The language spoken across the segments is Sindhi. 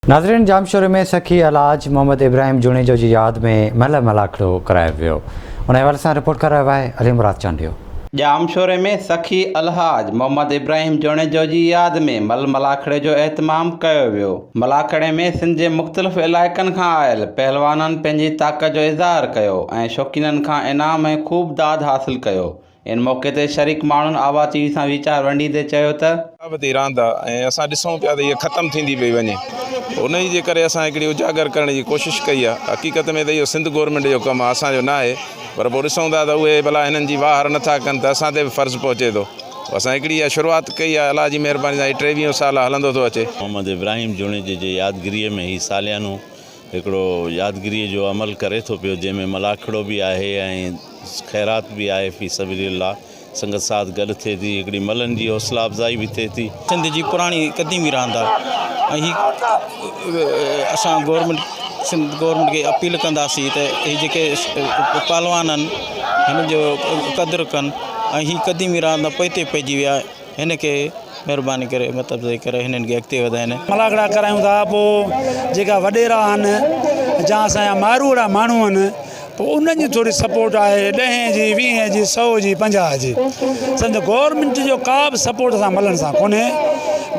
ناظرين ڄامشوري ۾ سخي الحاج محمد ابراهيم جوڻيجو جي ياد ۾ ملهه ملاکڙو ڪرايو ويو ان حوالي سان رپورٽ ڪري رهيو آهي علي مراد چانڊيو. ڄامشوري ۾ سخي الحاج محمد ابراهيم جوڻيجو جي ياد ۾ ملهه ملاکڙي جو اهتمام ڪيو ويو. ملاکڙي ۾ سنڌ جي مختلف علائقن کان آيل پهلوانن پنهنجي طاقت جو اظهار ڪيو ۽ شوقينن کان انعام ۽ خوب داد حاصل ڪيو. ان موقعي تي شريڪ ماڻهن آوا ٽي وي سان ويچار ونڊيندي چيو ته. ثقافتي راند آ ۽ اسان ڏسون پيا ته هيء ختم ٿيندي پئي وڃي انهي جي ڪري اسان هڪڙي اجاگر ڪرڻ جي ڪوشش ڪئي آ حقيقت ۾ ته اهو سنڌ گورنمينٽ جو ڪم آ اسان جو ناهي پر پوء ڏسون ٿا ته اهي ڀلا هنن جي واهر نٿا ڪن ته اسان تي به فرض پهچي ٿو اسان هڪڙي اها شروعات ڪئي آ الله جي مهرباني سان هي ٽيويهون سال آ هلندو ٿو اچي. محمد ابراهيم جوڻيجي جي يادگيريء ۾ هي ساليانو هڪڙو يادگيريء جو عمل ڪري ٿو پيو، جنهن ۾ ملاکڙو به آهي ۽ خيرات به آهي في سبيل الله سنگت ساٿ گڏ ٿئي ٿي، هڪڙي ملن جي حوصلا افزائي به ٿئي ٿي. سنڌ جي پراڻي قديمي راند آهي ۽ هي اسان گورنمينٽ سنڌ گورنمينٽ کي اپيل ڪنداسين ته هي جيڪي پهلوان آهن هن جو قدر ڪن ۽ هي قديمي راند پوئتي پئجي وئي آهي. هن کي مهرباني ڪري همت افزائي ڪري هنن کي اڳتي وڌائين. ملاکڙا ڪرايون ٿا پوء جيڪا وڏيرا آهن جا اسان جا ماروئڙا ماڻهو آهن پوء انهن جي ٿوري سپورٽ آهي ڏهين جي ويهين جي سئو جي 50 جي سمجهه گورنمينٽ جو ڪا به سپورٽ اسان ملن سان ڪونهي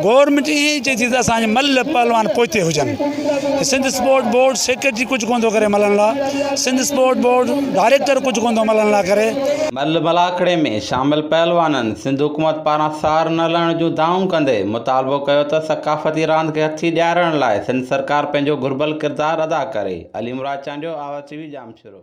گورنمينٽ ائين ئي چئي ٿي ته اسان جي مل پهلوان پوئتي هجن سنڌ اسپورٽ بورڊ سيڪريٽري ڪجهه ڪونه ٿو ڪري ملن لاء سنڌ اسپورٽ بورڊ ڊائريڪٽر ڪجهه ڪونه ٿو ملن لاء ڪري. مل ملاکڙي ۾ شامل پهلوانن سنڌ حڪومت پاران سار نه لهڻ جون دانهون ڪندي مطالبو ڪيو ته ثقافتي راند کي هٿي ڏيارڻ لاء سنڌ سرڪار پنهنجو گهربل ڪردار ادا ڪري. Ali Murad Chandio, Awaz T V, Jamshoro.